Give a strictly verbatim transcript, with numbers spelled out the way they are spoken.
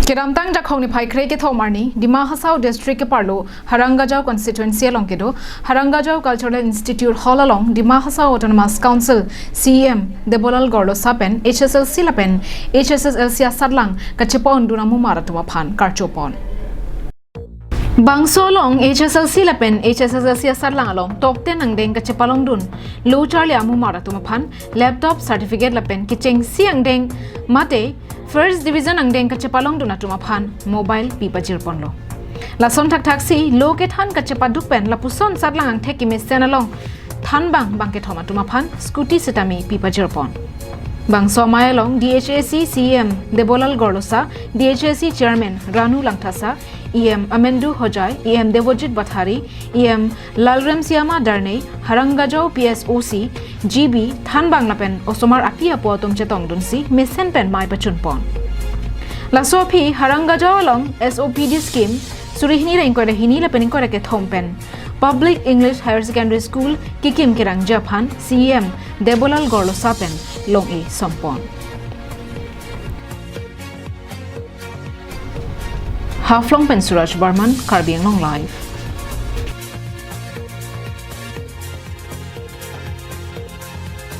Kedamtang Jakhong niphai kre kethom arni Dima Hasao District keparlo Harangajao Constituency along kedo Harangajao Cultural Institute Hall along Dima Hasao Autonomous Council C E M Debolal Gorlosa pen H S L C lapen H S S L C asatlang kachepondun amumar atum aphan karchopon. Bangso along H S L C lapen H S S L C asatlang along top ten angdeng kachepalongdun lo charli amumar atum aphan laptop, certificate lapen kechengsi angdeng mate first division angdeng kachepalongdun atum aphan mobile pipajirponlo. Lason thakthaksi lo kethan kachepaduk pen lapuson satlang angthek kemesen along thanbang bangkethom atum aphan scooty sitame pipajirpon. Bangso amei along D H A C C E M Debolal Gorlosa, D H A C Chairman Ranu Langthasa, E M Amendu Hojai, E M Devojit Bathari, E M Lalremsiama Darnei, Harangajao P S O C, G B, thanbang lapen osomar api apo atum chetongdunsi mesen pen mei pachunpon. Laso aphi Harangajao along S O P D scheme suri hini ra ingkoi ra hini lapen ingkoi ra kethom pen Public English Higher Secondary School kekim kerangji aphan C E M Debolal Gorlosa pen long-e sompon. Haflong pen Suraj Barman, Karbi Anglong Live.